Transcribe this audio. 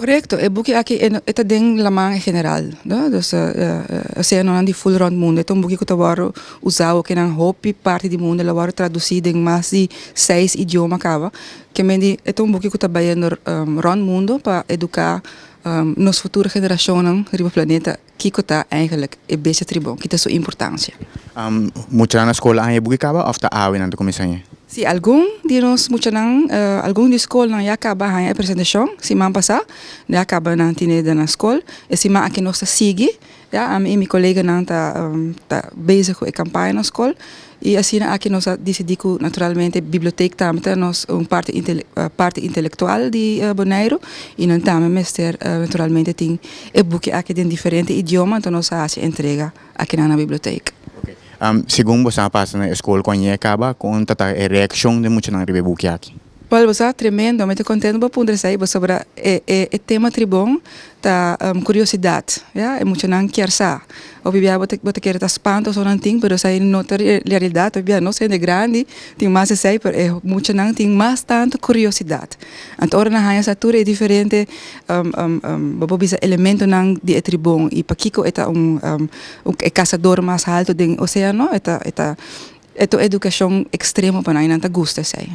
Korekto, e buki aki e ta den laman en general, no? Dus oseanonan di ful rònt mundu. E ta un buki ku ta wòrdu usá oke nan hopi parti di mundu. El a wòrdu tradusí den mas di seis idioma kaba. Ke men di e ta un buki ku ta bayendo rònt mundu pa eduká nos futuro generashonnan riba planeta kiko ta eigenlijk e bestia tribon, ki ta su importansia. Muchanan na skol a haña e buki kaba òf ta awe nan ta kuminsá hañ'é? Sí, algun di nos muchanan, algun di skolnan ya kaba haña e presentashon siman pasá, ya kaba nan tine den nan skol. E siman aki nos ta sigui, ya, ami i mi koleganan ta ta bezig ku e kampaña na skol i asina aki nos a disidí ku naturalmente bibliotek tambe ta nos un parti parti intelektual di Boneiru i nan tambe mester naturalmente tin e buki aki den diferente idioma, anto nos a hasi entrega akinan na bibliotek. Segun bo sa pasa na e skol ku a ñe kaba, kon ta ta e reakshon di muchanan riba e buki aki? Wel, bo sa tremendo, mi ta kontento bo puntra esei pasobra e e tema tribon ta kuriosidat, ya, e muchanan kier sa. Hopi bia bo ta bo ta kere ta spanto so nan tin, pero esei no ta realidat, hopi bia nos hende grandi tin mas esei, pero e muchanan tin mas tantu kuriosidat. Anto ora nan haña sa tur e diferente bo por bisa elementonan di e tribon i pakiko e ta un e kasador mas haltu den oseano, e ta e ta e ta un edukashon ekstremo pa nan i nan ta gusta esei.